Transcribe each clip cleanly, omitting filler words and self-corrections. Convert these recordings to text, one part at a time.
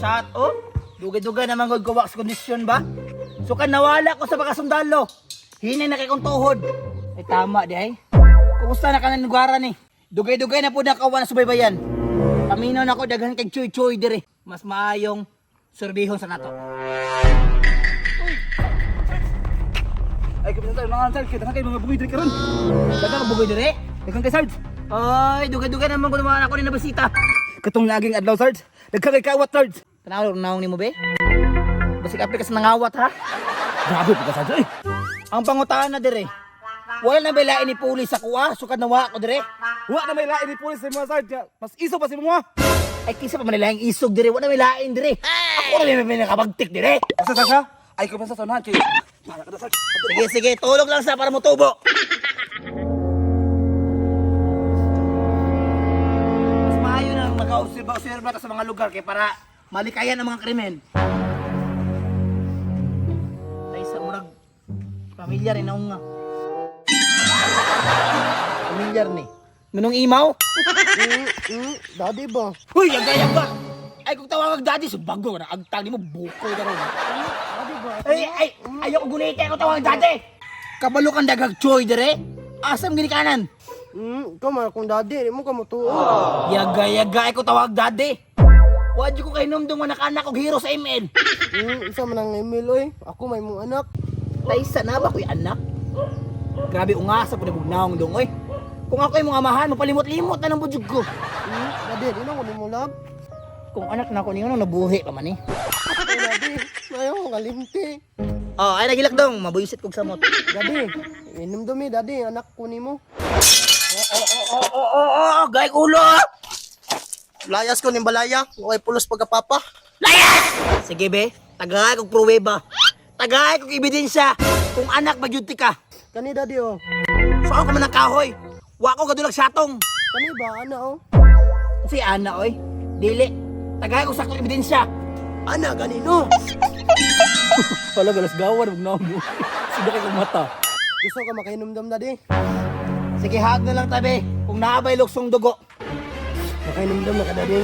Shot oh. Dugay-dugay naman gud ko wax kondisyon ba? So kan nawala ko sa pagkasundalo. Hinay na kay kong tuhod. Ay tama di ay. Kumusta na ka na nugara ni? Dugay-dugay na po na kawan na subaybayan. Paminaw na ko daghan kay chuy-chuy dire. Mas maayong surbihon sa nato. Ay, kapitan tayo, mga Sarge, daghan kay mga bugoy diri karon. Daghang ka bugoy dire. Daghan kay Sarge. Ay, dugay-dugay naman ko naman ako ni nabasita. Katong laging adlaw, Sarge. Daghan kay kawat, Sarge. Tanaw naong nimo be. Basig apil ka sa nangawat ha. Grabe pa ka, Sarge. Ay, Ang pangutaan na dire. Wala na balain ni pulis sa kuha, sukad nawa ko dire. wa na may lain ni pulis sa mga Sarge. Mas iso pa si mga. Ay kinsa pa man nila ang isog dire, wala may lain dire. Ako na may nakabagtik dire. Asa, Sarge, ha? Ay, kapitan sa sonahan kay. Para ka na, Sarge. Sige, sige, tulog lang sa para motubo. Mas maayo na mag-obserba ta sa mga lugar kay para malikayan ang mga krimen. Ay sa murag pamilyar rin nga. Pamilyar ni. Manong imaw? Daddy ba? Uy, yaga yaga. Ay kung tawag daddy, subago na agtang nimo bukoy ka ron. Daddy ba? Ay, ay, ayoko gunita ako tawag daddy. Kabalo kang dagag choy dire. Asam gini kanan. Ikaw man akong daddy, di mo ka mutuo. Yaga yaga ay ko tawag daddy. Wadyo ko kay numdong anak anak og hero sa ML. Isa man ang email oy. Ako may mong anak. Taysa na ba ko'y anak? Grabe ungasa po na bugnaong dong oy. Kung ako ay mga amahan, mapalimot-limot na ng budyog ko. Daddy, di na ko nimo love. Kung anak na ako niyo, nabuhi pa man eh. Ay, daddy, ayaw ko kalimti. Oh, ay nagilak dong, mabuisit kog samot. Daddy, inom dumi, daddy, anak ko nimo. Oo, gay ulo. Ah. Layas ko ning balaya, okay pulos pagkapapa. Layas! Sige be, tagay kog pruweba. Tagay kog ebidensya kung anak ba gyud ti ka. Kani daddy oh. Saan ka man ang kahoy? Wa ko gadulag satong. Kani ba ana oh? Si ana oy, dili. Tagay kog saktong ebidensya. Ana ganino. Wala galas gawan ug namo. Sida kay kong mata. Gusto ka makainomdom daddy? Sige, hag na lang tabi. Kung naabay luksong dugo. Makainomdom na ka daddy.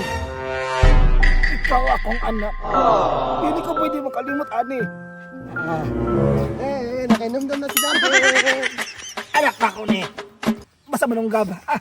Ikaw akong anak. Hindi ko pwede makalimot ani. Eh, eh, nakainomdom na si daddy. Anak pa ko ni. Basta manong gab. Ah.